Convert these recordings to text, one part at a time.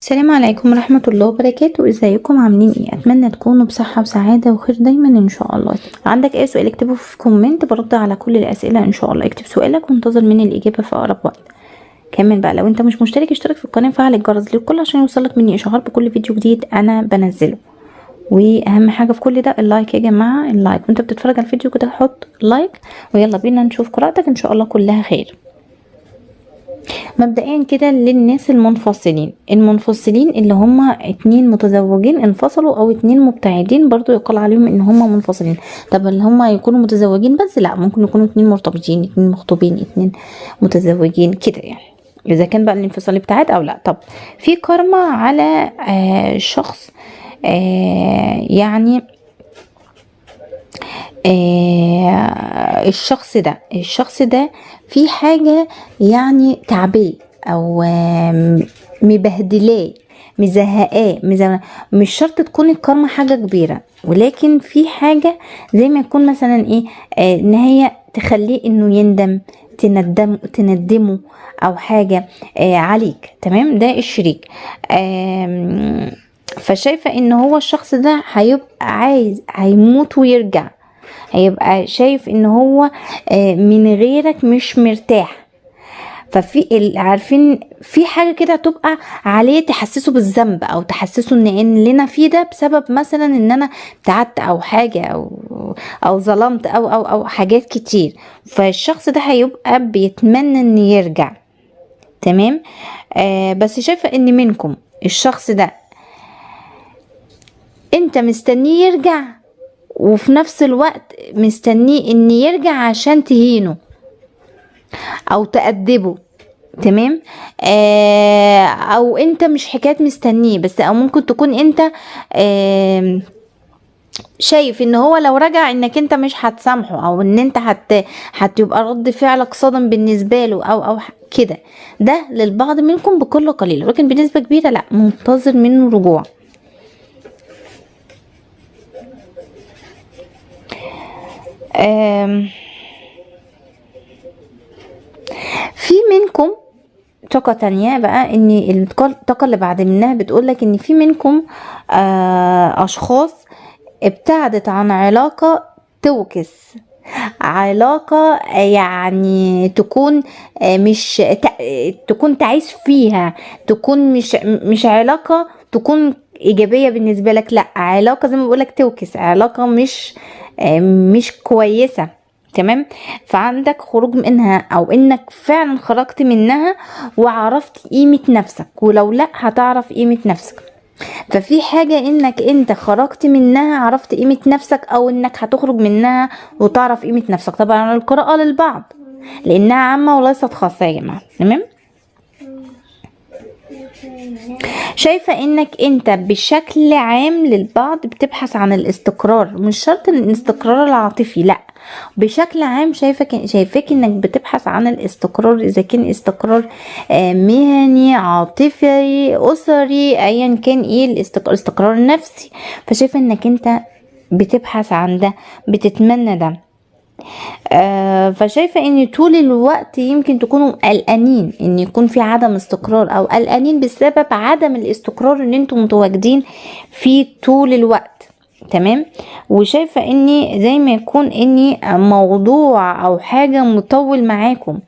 السلام عليكم ورحمة الله وبركاته. ازيكم عاملين ايه؟ اتمنى تكونوا بصحة وسعادة وخير دايما ان شاء الله. عندك اي سؤال اكتبه في comment، برد على كل الاسئلة ان شاء الله. اكتب سؤالك وانتظر مني الاجابة في اقرب وقت. كمان بقى لو انت مش مشترك اشترك في القناة وفعل الجرس للكل عشان يوصلك مني اشعار بكل فيديو جديد انا بنزله. واهم حاجة في كل ده ال like يا جماعة، ال like وانت بتتفرج على الفيديو كده حط like، ويلا بينا نشوف قراءتك ان شاء الله كلها خير. مبدئيا كده للناس المنفصلين، المنفصلين اللي هما اتنين متزوجين انفصلوا او اتنين مبتعدين برضو يقال عليهم ان هما منفصلين. طب اللي هما يكونوا متزوجين بس؟ لا، ممكن يكونوا اتنين مرتبطين، اتنين مخطوبين، اتنين متزوجين كده يعني، اذا كان بقى الانفصال ابتعاد او لا. طب في كارما على شخص يعني الشخص ده في حاجة يعني تعبيه او مبهدلاه، مزهقاه، مش شرط تكون الكارما حاجة كبيرة، ولكن في حاجة زي ما يكون مثلا ايه، ان هي تخليه انه يندم، تندمه او حاجة عليك. تمام، ده الشريك. فشايفة ان هو الشخص ده هيبقى عايز، هيموت ويرجع، هيبقى شايف ان هو من غيرك مش مرتاح. ففي عارفين في حاجة كده تبقى عليه تحسسه بالذنب او تحسسه ان لنا فيه ده بسبب مثلا ان انا ابتعدت او حاجة او ظلمت او او او حاجات كتير. فالشخص ده هيبقى بيتمنى ان يرجع. تمام، بس شايفة ان منكم الشخص ده انت مستنيه يرجع، وفي نفس الوقت مستنيه ان يرجع عشان تهينه او تأدبه. تمام، او انت مش حكاية مستنيه بس، او ممكن تكون انت شايف ان هو لو رجع انك انت مش هتسامحه، او ان انت هتبقى رد فعلك صادم بالنسبة له او كده. ده للبعض منكم بكل قليل، ولكن بنسبة كبيرة لا، منتظر منه رجوع. في منكم طاقة تانية بقى، ان الطاقة اللي بعد منها بتقولك ان في منكم اشخاص ابتعدت عن علاقة توكس، علاقة يعني تكون مش تكون تعيش فيها، تكون مش علاقة تكون ايجابية بالنسبة لك، لا علاقة زي ما بقولك توكس، علاقة مش كويسة. تمام، فعندك خروج منها، او انك فعلا خرجت منها وعرفت قيمة نفسك، ولو لا هتعرف قيمة نفسك. ففي حاجة انك انت خرجت منها عرفت قيمة نفسك، او انك هتخرج منها وتعرف قيمة نفسك. طبعا القراءة للبعض لانها عامة وليست خاصة يا جماعة. تمام، شايفة انك انت بشكل عام للبعض بتبحث عن الاستقرار، مش شرط الاستقرار العاطفي، لا بشكل عام شايفاك انك بتبحث عن الاستقرار، اذا كان استقرار مهني، عاطفي، اسري، ايا كان ايه الاستقرار النفسي. فشايفة انك انت بتبحث عن ده، بتتمنى ده. فشايفة ان طول الوقت يمكن تكونوا قلقانين ان يكون في عدم استقرار، او قلقانين بسبب عدم الاستقرار ان انتم متواجدين فيه طول الوقت. تمام، وشايفة اني زي ما يكون اني موضوع او حاجة مطول معاكم،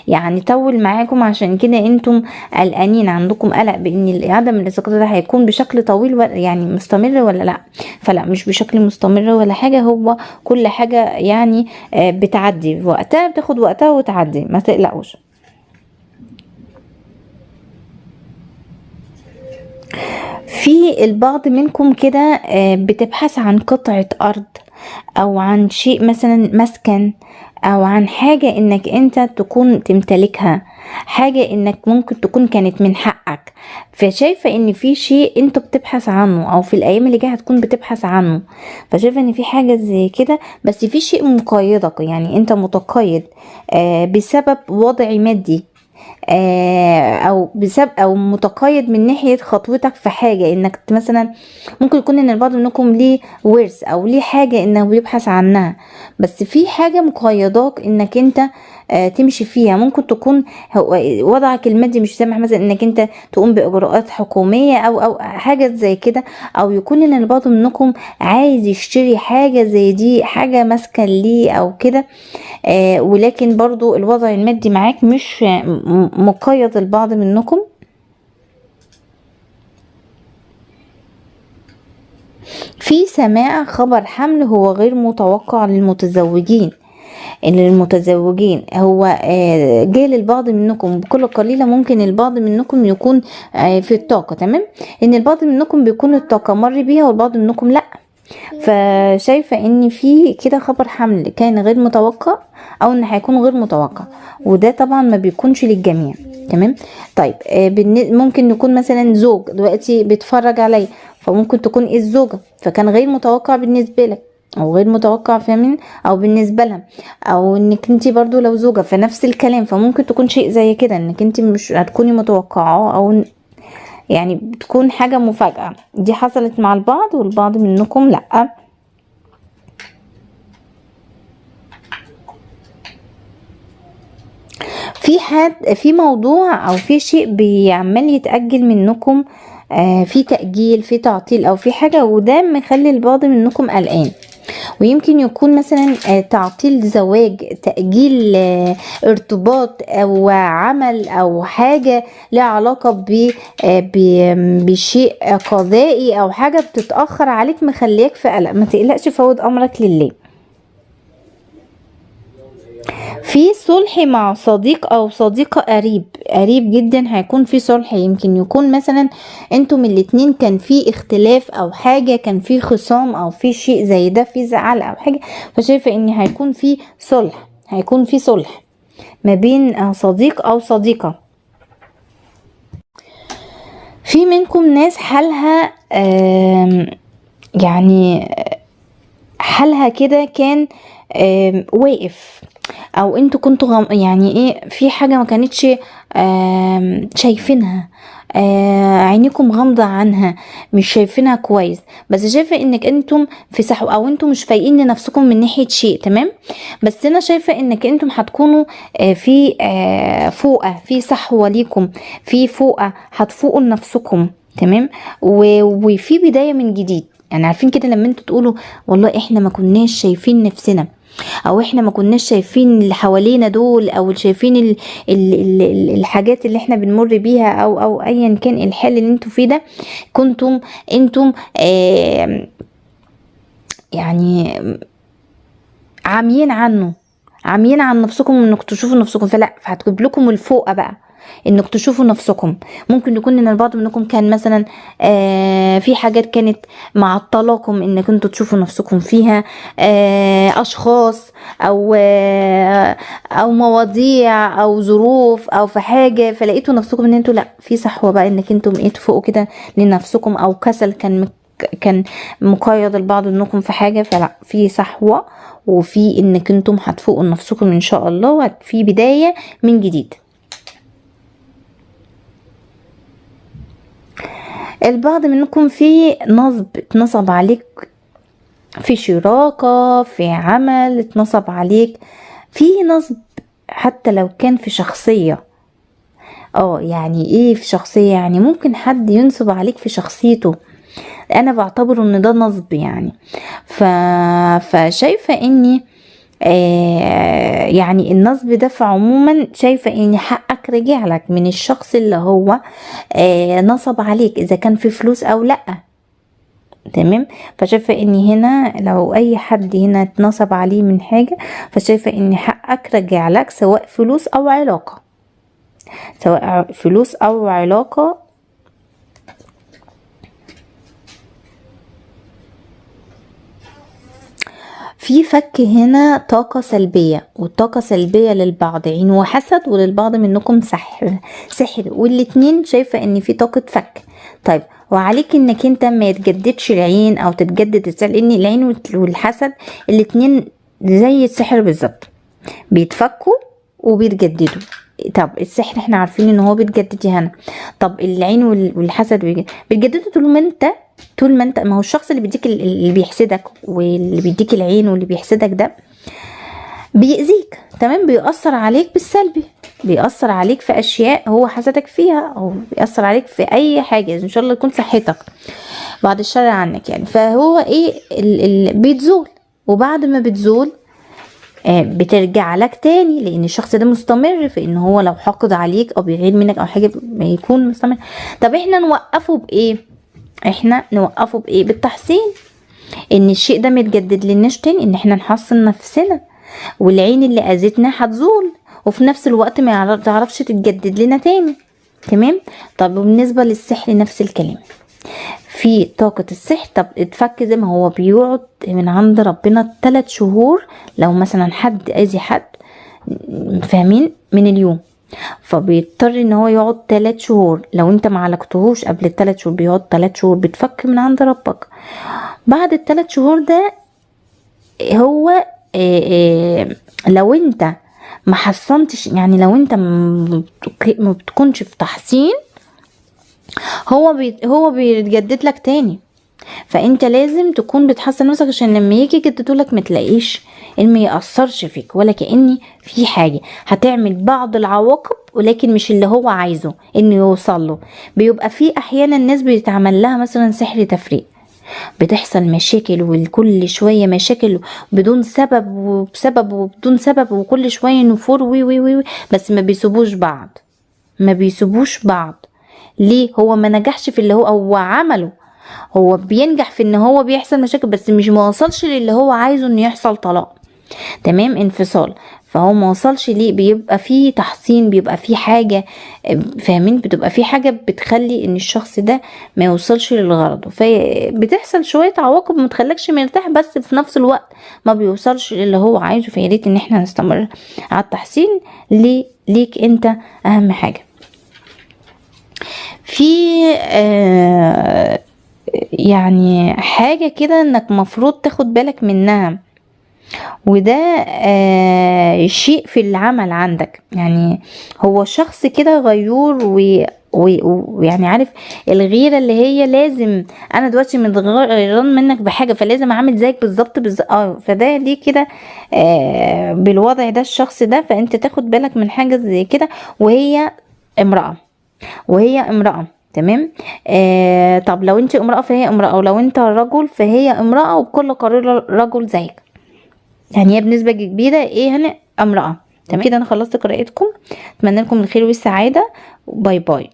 يعني طول معاكم، عشان كده انتم قلقانين، عندكم قلق بان عدم الاستقرار ده هيكون بشكل طويل يعني مستمر ولا لا. فلا، مش بشكل مستمر ولا حاجة، هو كل حاجة يعني بتعدي وقتها، بتاخد وقتها وتعدي، ما تقلقوش. في البعض منكم كده بتبحث عن قطعة أرض، أو عن شيء مثلا مسكن، أو عن حاجة إنك أنت تكون تمتلكها، حاجة إنك ممكن تكون كانت من حقك. فشايفة إن في شيء أنت بتبحث عنه، أو في الأيام اللي جاية هتكون بتبحث عنه. فشايفة إن في حاجة زي كده، بس في شيء مقيدك، يعني أنت متقيد بسبب وضع مادي، او بسبب او متقيد من ناحية خطوتك في حاجة، انك مثلا ممكن يكون ان البعض منكم ليه ورث او ليه حاجة انه بيبحث عنها، بس في حاجة مقيداك انك انت تمشي فيها. ممكن تكون وضعك المادي مش سامح مثلا انك انت تقوم باجراءات حكومية او حاجة زي كده، او يكون ان البعض منكم عايز يشتري حاجة زي دي، حاجة ماسكة ليه او كده، ولكن برضو الوضع المادي معاك مش مقيد البعض منكم. في سماع خبر حمل هو غير متوقع للمتزوجين، ان المتزوجين هو جه للبعض منكم بكل قليلة. ممكن البعض منكم يكون في الطاقة، تمام، ان البعض منكم بيكون الطاقة مر بيها والبعض منكم لا. فشايفة ان في كده خبر حمل كان غير متوقع او ان هيكون غير متوقع، وده طبعا ما بيكونش للجميع، تمام. طيب ممكن نكون مثلا زوج دلوقتي بيتفرج عليا، فممكن تكون الزوجة، فكان غير متوقع بالنسبة لك او غير متوقع، فاهمين، او بالنسبة لها، او انك انت برضو لو زوجة فنفس الكلام، فممكن تكون شيء زي كده انك انت مش هتكوني متوقعاه، او يعني بتكون حاجة مفاجأة. دي حصلت مع البعض والبعض منكم لأ. في حد في موضوع او في شيء بيعمل يتأجل منكم، في تأجيل، في تعطيل، او في حاجة، وده مخلي البعض منكم قلقان. ويمكن يكون مثلا تعطيل زواج، تأجيل ارتباط او عمل او حاجة لها علاقة بشيء قضائي او حاجة بتتأخر عليك مخليك في قلق. ما تقلقش، فوض امرك لله. في صلح مع صديق او صديقة قريب، قريب جدا هيكون في صلح. يمكن يكون مثلا انتم الاتنين كان في اختلاف او حاجة، كان في خصام او في شيء زي ده، في زعل او حاجة، فشايفة ان هيكون في صلح، هيكون في صلح ما بين صديق او صديقة. في منكم ناس حالها يعني حالها كده كان واقف، او انتوا كنتوا يعني ايه، في حاجة ما كانتش شايفينها، عينيكم غامضة عنها، مش شايفينها كويس، بس شايفة انك انتم في سحو او انتم مش فايقين لنفسكم من ناحية شيء، تمام. بس انا شايفة انك انتم هتكونوا في فوقة، في صحوة ليكم، في فوقة هتفوقوا لنفسكم، تمام، وفي بداية من جديد. يعني عارفين كده لما انتوا تقولوا والله احنا ما كناش شايفين نفسنا، او احنا ما كناش شايفين اللي حوالينا دول، او شايفين ال ال ال الحاجات اللي احنا بنمر بيها، او ايا كان الحال اللي انتوا فيه ده، كنتم انتم يعني عاميين عنه، عاميين عن نفسكم انكم تشوفوا نفسكم، فلا، فهتجيب لكم الفوقه بقى انك تشوفوا نفسكم. ممكن يكون ان البعض منكم كان مثلا في حاجات كانت معطلاكم انك انتوا تشوفوا نفسكم فيها، اشخاص او او مواضيع او ظروف او في حاجة، فلقيتوا نفسكم ان انتوا لا، في صحوة بقى انك انتم ايه تفوقوا كده لنفسكم، او كسل كان مقيد البعض منكم في حاجة، فلا، في صحوة وفي انك انتم هتفوقوا لنفسكم ان شاء الله، وفي بداية من جديد. البعض منكم في نصب، اتنصب عليك في شراكة، في عمل، اتنصب عليك في نصب، حتى لو كان في شخصية. يعني ايه في شخصية؟ يعني ممكن حد ينصب عليك في شخصيته، انا بعتبره ان ده نصب يعني. فشايفة اني يعني النصب ده فعموما شايفة ان حقك رجع لك من الشخص اللي هو نصب عليك، اذا كان في فلوس او لا، تمام. فشايفة ان هنا لو اي حد هنا اتنصب عليه من حاجة، فشايفة ان حقك رجع لك، سواء فلوس او علاقة، سواء فلوس او علاقة. في فك هنا طاقة سلبية، والطاقة سلبية للبعض عين وحسد، وللبعض منكم سحر، والاتنين شايفة ان في طاقة فك. طيب وعليك انك انت ما يتجددش العين او تتجدد السحر، لان العين والحسد الاتنين زي السحر بالظبط، بيتفكوا وبيتجددوا. طب السحر احنا عارفين ان هو بيتجدد يا هنا. طب العين والحسد بيتجددوا طول ما انت، طول ما انت، ما هو الشخص اللي بيديك اللي بيحسدك واللي بيديك العين واللي بيحسدك ده بيأذيك، تمام؟ بيأثر عليك بالسلبي، بيأثر عليك في أشياء هو حسدك فيها، أو بيأثر عليك في أي حاجة، إن شاء الله يكون صحتك بعد الشر عنك يعني. فهو إيه بتزول، وبعد ما بتزول بترجع لك تاني، لأن الشخص ده مستمر في إن هو لو حقد عليك أو بيغير منك أو حاجة بيكون مستمر. طب إحنا نوقفه بإيه؟ إحنا نوقفه بإيه؟ بالتحصين، إن الشيء ده ما يتجدد لناش تاني، إن إحنا نحصن نفسنا، والعين اللي اذتنا هتزول، وفي نفس الوقت ما تعرفش تتجدد لنا تاني، تمام؟ طب وبالنسبة للسحر نفس الكلام، في طاقة السحر طب اتفك زي ما هو بيقعد من عند ربنا 3 شهور، لو مثلا حد اذي حد، فاهمين، من اليوم، فبيضطر ان هو يقعد 3 شهور. لو انت ما عالجتهوش قبل 3 شهور بيقعد 3 شهور بيتفك من عند ربك. بعد 3 شهور ده هو لو انت ما حصنتش، يعني لو انت ما بتكونش في تحصين، هو بيتجدد لك تاني. فانت لازم تكون بتحصن نفسك عشان لما يجي يجددوا لك ما تلاقيش ان ما يأثرش فيك ولا كأني في حاجة. هتعمل بعض العواقب ولكن مش اللي هو عايزه انه يوصل له. بيبقى في احيانا الناس بيتعمل لها مثلا سحر تفريق، بتحصل مشاكل وكل شوية مشاكل بدون سبب وبسبب وبدون سبب، وكل شوية نفور وي وي وي، بس ما بيسيبوش بعض، ما بيسيبوش بعض. ليه؟ هو ما نجحش في اللي هو عمله، هو بينجح في ان هو بيحصل مشاكل بس مش ما وصلش للي هو عايزه، انه يحصل طلاق، تمام، انفصال. فهو ما وصلش ليه. بيبقى فيه تحصين، بيبقى فيه حاجة، فاهمين، بتبقى فيه حاجة بتخلي ان الشخص ده ما يوصلش للغرض، فبتحصل شوية عواقب ما تخليكش مرتاح، بس في نفس الوقت ما بيوصلش للي هو عايزه. فياريت ان احنا نستمر على التحصين ليك انت، اهم حاجة. في يعني حاجة كده انك مفروض تاخد بالك منها، وده شيء في العمل عندك. يعني هو شخص كده غيور ويعني عارف الغيرة اللي هي لازم انا دلوقتي متغيران منك بحاجة فلازم اعمل زيك بالظبط بالظبط، فده ليه كده بالوضع ده الشخص ده. فانت تاخد بالك من حاجة زي كده، وهي امرأة، وهي امرأة، تمام. طب لو انت امرأة فهي امرأة، ولو انت رجل فهي امرأة، وبكل قرار رجل زيك، يعني هي بنسبة كبيرة ايه هنا امرأة، تمام كده. انا خلصت قراءتكم، اتمنى لكم الخير والسعادة، bye bye.